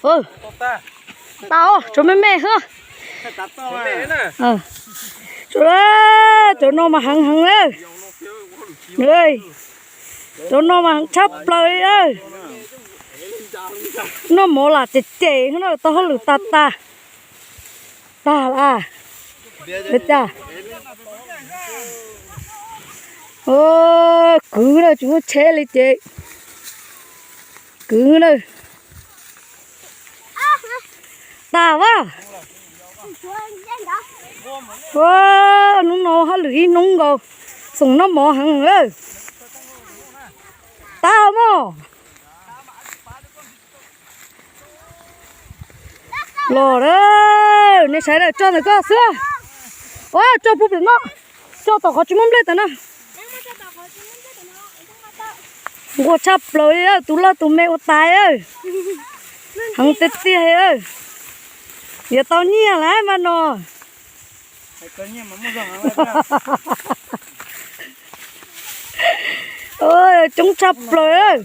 Tas, tsuas me me xwb. Cov no mas heev heev lawm. Cov no mas heev tshaj plaws li lawm. Noj mov lam cem cem, tau hauj lwm tas tas. Tas las. Kwv na, tsis muaj tsheb li ces kwv na. Tas vaj. Hnub no hauj lwm ib hnub nkaus, xoom noj mov heev lawm. Tas mog. Los lawm, nej saib lawm, tso ntawm koj xwb. Ua tso puag pem no, tso tom qhov tsis muaj nplej tas no. Nquag tshaj plaws li, tus loj tus me ua tas. Heev tiag tiag. Yuav tau nyiaj lawm mas no. Coob tshaj plaws.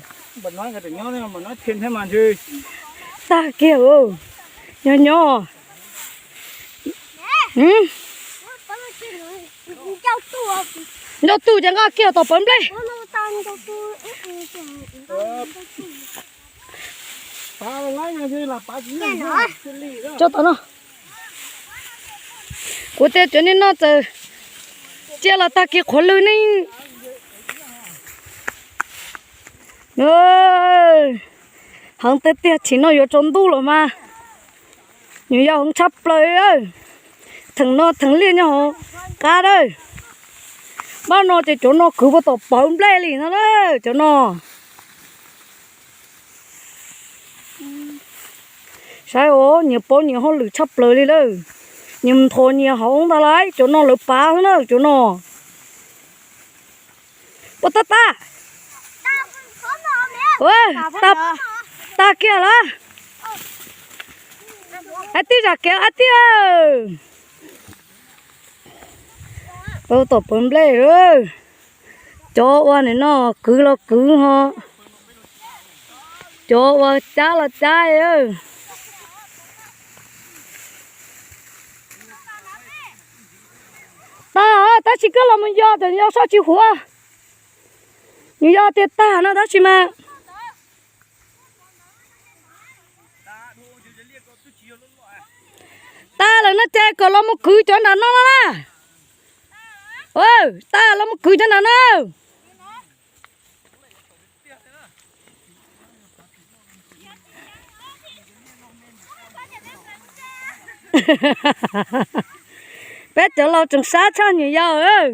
Tag kiag, nyob nyob. Ncauj tuj ces nqa kiag tom pawv nplej. Tso tom no. Kuv tias cov niag no txawm cia los tag kiag qhuav lwg ne. Heev tiag tiag, chim no yuav tsaus ntuj los mas. Nyuam yaus heev tshaj plaws. Theem no theem liaj nyob hauv qab lawm. Pab no ces cov no kwv puag tom pawv nplej li no na, cov no. Saib os, nyias paub nyias hauj lwm tshaj plaws li lawm. Nyias nthuav nyias hauv ntag lauj, cov no lawv pav xwb na, cov no. Puas tag tas? Tag kiag lawm. Ab tij zam kev ab tij. Pab tom pawv nplej. Cov ua nim no kwv los kwv ho, cov ua cab los cab. Tag, tab sis koj los mus yos, cov yos soj tsis huav. Nws yog tias tag no tab sis mas tag lawm no ces kom los mus kwv cov nram no na. Tag los mus kwv cov nram no. Peb cov laus tseem sab tshaj nyuam yaus.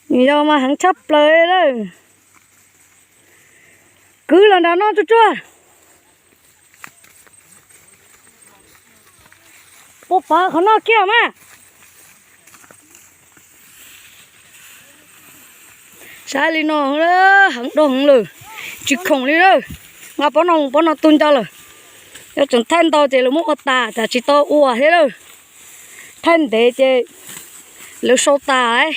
Nyuam yaus mas heev tshaj plaws lawm. Kwv los nram no tsuag tsuag. Puas pav qhov no kiag mas. Saib li no, heev dog heev lawm, tsis khoom li lawm. Nqa pob no mus pob no tu ncauj lawm. Yog tseem thaij ntau ces lawv muab ua tas, tsam tsis tau ua thiab lawm. Thaij ntev ces lawv sau tas,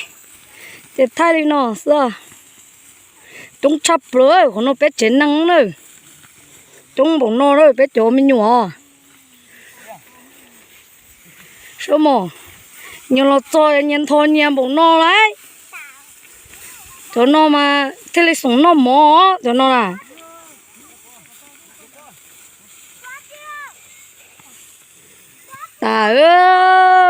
ces thaij li no xwb. Coob tshaj plaws, qhov no peb tsev neeg na. Coob npaum no lawm peb cov me nyuam. Sab mos, nyias los txog nyias ntho nyias npaum no lauj. Cov no mas thiaj li xoom noj mov cov no na. Tas,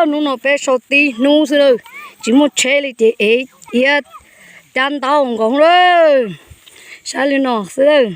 hnub no peb sau tib hnub xwb lawm, tsis muaj tsheb li ces ev iab cab ntaub nkaus lawm. Saib li no xwb.